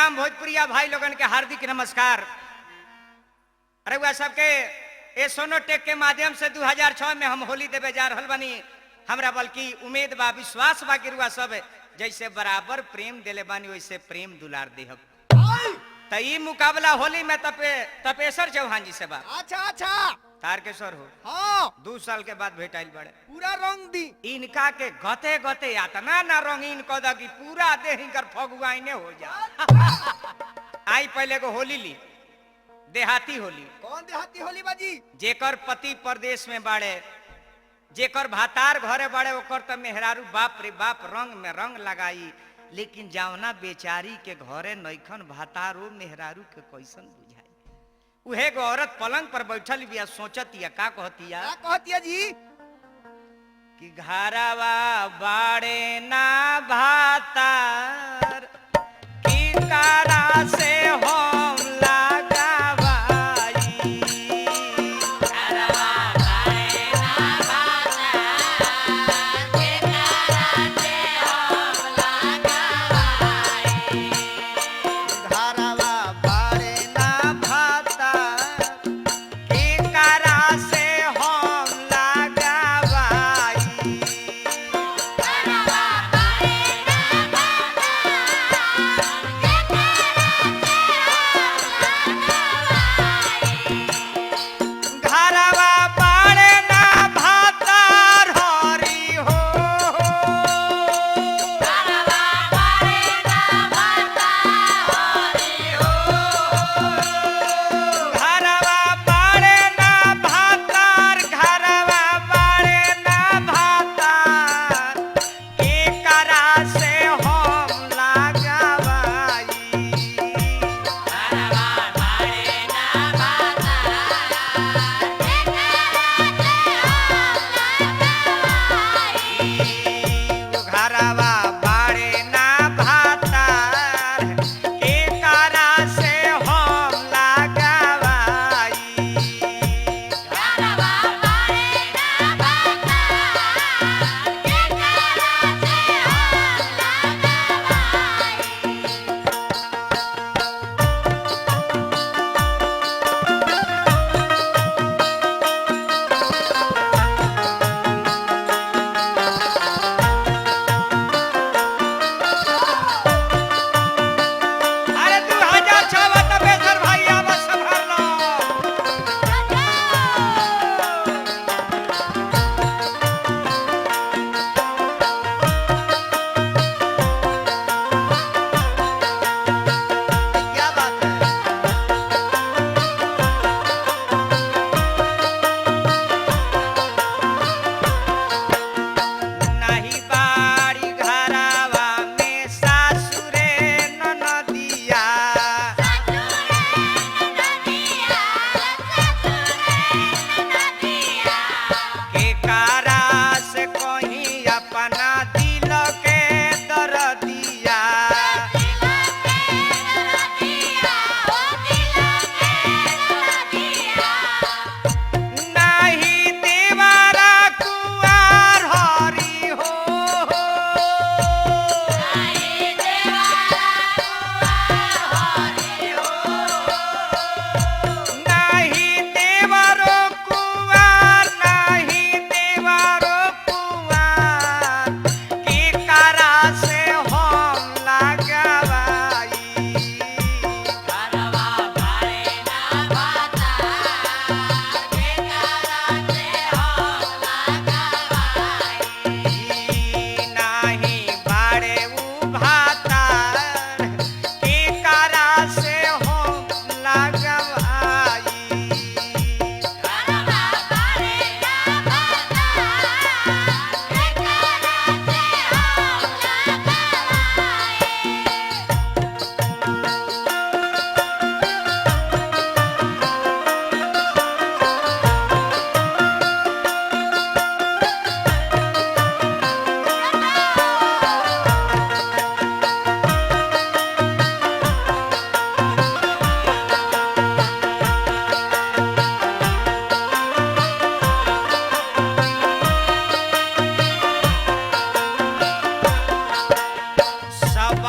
तमाम भोजपुरिया भाई लोगन के हार्दिक नमस्कार। रउआ सबके ए सोनोटेक के माध्यम से 2006 में हम होली देवे जा रहल बानी। हमरा बल्कि उम्मीद बा, विश्वास बा कि रुआ सब जैसे बराबर प्रेम देले बानी वैसे प्रेम दुलार देहब। त ई मुकाबला होली में तपेश्वर चौहान जी से बा। अच्छा अच्छा, तारकेश्वर हो। हाँ, 2 साल के बाद भेटाइल बड़े। पूरा रंग दी इनका के गते गते यातना ना रंगीन कद की पूरा देह इनकर फगुआइने हो जा। आई पहले को होली ली, देहाती होली। कौन देहाती होली बाजी? जेकर पति परदेश में बाड़े, जेकर भातार घरे बाड़े, ओकर त मेहरारू बाप रे बाप रंग में रंग लगाई। लेकिन जावना बेचारी के घरे नैखन भातार, ओ मेहरारू के कैसन बुझाई। उहे एगो औरत पलंग पर बैठल बिया, सोचतिया, का कहतिया? क्या कहतिया जी? कि घरवा बाड़े ना भातार की कारा से हम लगावाई। घरवा बाड़े ना भातार की कारा से हम लगावाई। घरवा बाड़े ना भातार हरी हो। घरवा बाड़े ना भातार, घरवा बाड़े ना भातार के करा से हम लगावाई। घरवा बाड़े ना भातार के करा से हम लगावाई। अरे 2006 में तपेश्वर भाई आवा संभाल लो। क्या बात है? नाही बाड़ी घरवा में सासुरे ननदिया। के कारा से कहीं अपना दिल के दरदिया। नाही देवारा कुआर हरी हो। नाही देवारो कुआर, नाही देवारो कुआर के कारा से हम लगावाई। नाही बाड़े उ भातार के कारा से हम लगावाई। सब